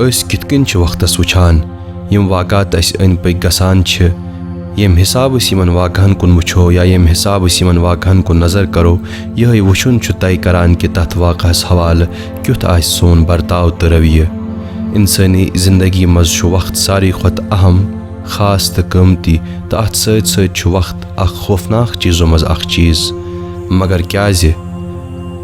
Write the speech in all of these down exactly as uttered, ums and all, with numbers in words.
أسۍ کِتھ کٔنۍ چھِ وقتس وٕچھان؟ یِم واقعات اَسہِ أنٛدۍ پٔکۍ گژھان چھِ، ییٚمہِ حسابہٕ أسۍ یِمن واقعن کُن وٕچھو یا ییٚمہِ حسابہٕ أسۍ یِمن واقعن کُن نظر کرو، یِہوٚے وٕچھُن چھُ طے کران کہِ تتھ واقعس حوالہٕ کیُتھ آسہِ سون برتاو تہٕ رویہِ۔ انسٲنی زندگی منٛز چھُ وقت ساروی کھۄتہٕ اہم، خاص تہٕ قۭمتی، تہٕ اتھ سۭتۍ سۭتۍ چھُ وقت اکھ خوفناک چیٖزو منٛز اکھ چیٖز۔ مگر کیازِ؟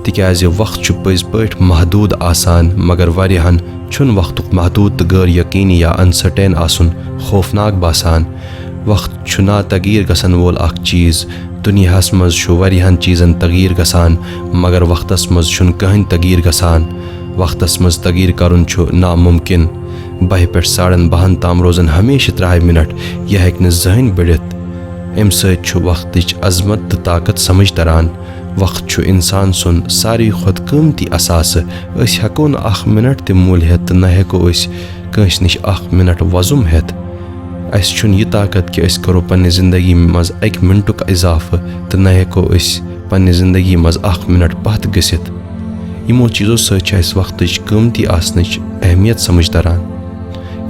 تِکیازِ وقت چھُ پٔزۍ پٲٹھۍ محدوٗد آسان، مگر واریاہن چھُنہٕ وقتُک محدوٗد تہٕ غٲر یقینی یا uncertain آسُن خوفناک باسان۔ وقت چھُ نا تغیٖر گژھن وول اکھ چیٖز۔ دُنیاہس منٛز چھُ واریاہن چیٖزن تغیٖر گژھان، مگر وقتس منٛز چھُنہٕ کٕہٕنۍ تغیٖر گژھان۔ وقتس منٛز تغیٖر کرُن چھُ ناممکن۔ بَہہِ پٮ۪ٹھ ساڑن بَہَن تام روزن ہمیشہٕ ترٛہَے مِنٹ۔ یہِ ہیٚکہِ نہٕ زٕہٕنۍ بٔڑِتھ۔ اَمہِ سۭتۍ چھُ وقتٕچ عظمت تہٕ طاقت سمجھ تران۔ وقت چھُ انسان سُنٛد ساروی کھۄتہٕ قۭمتی اثاثہٕ۔ أسۍ ہٮ۪کو نہٕ اکھ مِنٹ تہِ مٔلۍ ہٮ۪تھ تہٕ نہ ہٮ۪کو أسۍ کٲنٛسہِ نِش اکھ مِنٹ وۄزُم ہٮ۪تھ۔ اَسہِ چھُنہٕ یہِ طاقت کہِ أسۍ کرو پننہِ زندگی منٛز اکہِ مِنٹُک اضافہٕ تہٕ نہ ہٮ۪کو أسۍ پننہِ زندگی منٛز اکھ مِنٹ پتھ گٔژھِتھ۔ یِمو چیٖزو سۭتۍ چھِ اَسہِ وقتٕچ قۭمتی آسنٕچ اہمیت سمجھ تران۔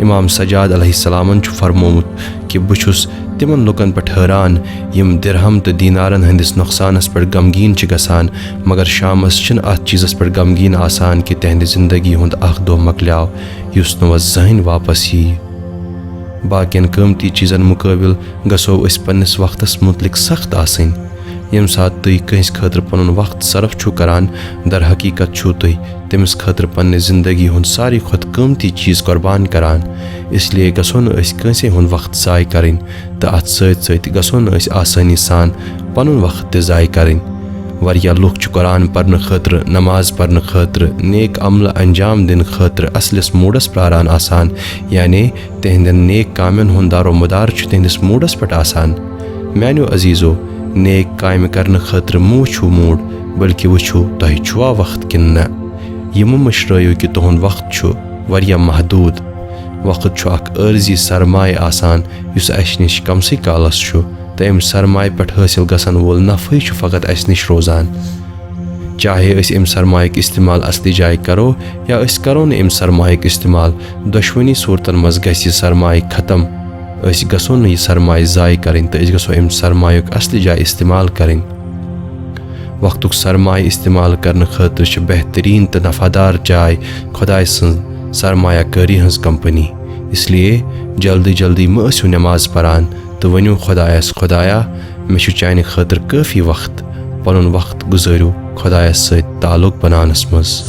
امام سجاد علیہ السلامن چھُ فرمومُت کہِ بہٕ چھُس تِمن لوٗکن پٮ۪ٹھ حٲران، یِم درہم تہٕ دینارن ہٕنٛدِس نۄقصانس پٮ۪ٹھ غمگیٖن چھِ گژھان، مگر شامس چھِنہٕ اتھ چیٖزس پٮ۪ٹھ غمگیٖن آسان کہِ تِہنٛدِ زندگی ہُنٛد اکھ دۄہ مۄکلیو، یُس نہٕ وۄنۍ زٕہٕنۍ واپس ییہِ۔ باقین قۭمتی چیٖزن مُقٲبِل گژھو أسۍ پننِس وقتس مُتعلق سخت آسٕنۍ۔ ییٚمہِ ساتہٕ تُہۍ کٲنٛسہِ خٲطرٕ پنُن وقت صرف چھِو کران، در حقیقت چھِو تُہۍ تٔمِس خٲطرٕ پننہِ زندگی ہُنٛد ساروی کھۄتہٕ قۭمتی چیٖز قربان کران۔ اس لیے گژھو نہٕ أسۍ کٲنٛسے ہُنٛد وقت ضایع کرٕنۍ تہٕ اتھ سۭتۍ سۭتۍ گژھو نہٕ أسۍ آسٲنی سان پنُن وقت تہِ ضایع کرٕنۍ۔ واریاہ لُکھ چھِ قرآن پرنہٕ خٲطرٕ، نماز پرنہٕ خٲطرٕ، نیک عملہٕ انجام دِنہٕ خٲطرٕ اصلِس موڈس پراران آسان، یعنی تِہنٛدٮ۪ن نیک کامٮ۪ن ہُنٛد دارومدار چھُ تِہنٛدِس موڈس پٮ۪ٹھ آسان۔ میانیو عزیزو، نیک کامہِ کرنہٕ خٲطرٕ مہٕ وٕچھِو موڈ، بلکہِ وٕچھِو تۄہہِ چھُوا وقت کِنہٕ نہ۔ یہِ مہٕ مٔشرٲیِو کہِ تُہُنٛد وقت چھُ واریاہ محدوٗد۔ وقت چھُ اکھ عٲرضی سرمایہِ آسان، یُس اسہِ نِش کمسٕے کالس چھُ، تہٕ امہِ سرمایہِ پٮ۪ٹھ حٲصِل گژھن وول نفعٕے چھُ فقط اسہِ نِش روزان۔ چاہے أسۍ امہِ سرمایُک استعمال اصلی جایہِ کرو یا أسۍ کرو نہٕ امہِ سرمایُک استعمال، دۄشوٕنی صورتن منٛز گژھِ یہِ سرمایہِ ختم۔ أسۍ گژھو نہٕ یہِ سرمایہِ ضایع کرٕنۍ تہٕ أسۍ گژھو امہِ سرمایُک اصلی جایہِ استعمال کرٕنۍ۔ وقتُک سرمایہِ استعمال کرنہٕ خٲطرٕ چھِ بہتریٖن تہٕ نفع دار جاے خۄداے سٕنٛز سرمایہ کٲری ہٕنٛز کمپنی۔ اس لیے جلدی جلدی مہٕ ٲسِو نماز پران تہٕ ؤنِو خۄدایس، "خۄدایا، مےٚ چھُ چانہِ خٲطرٕ کٲفی وقت۔" پنُن وقت گُزٲرِو خۄدایس سۭتۍ تعلق بناونس منٛز۔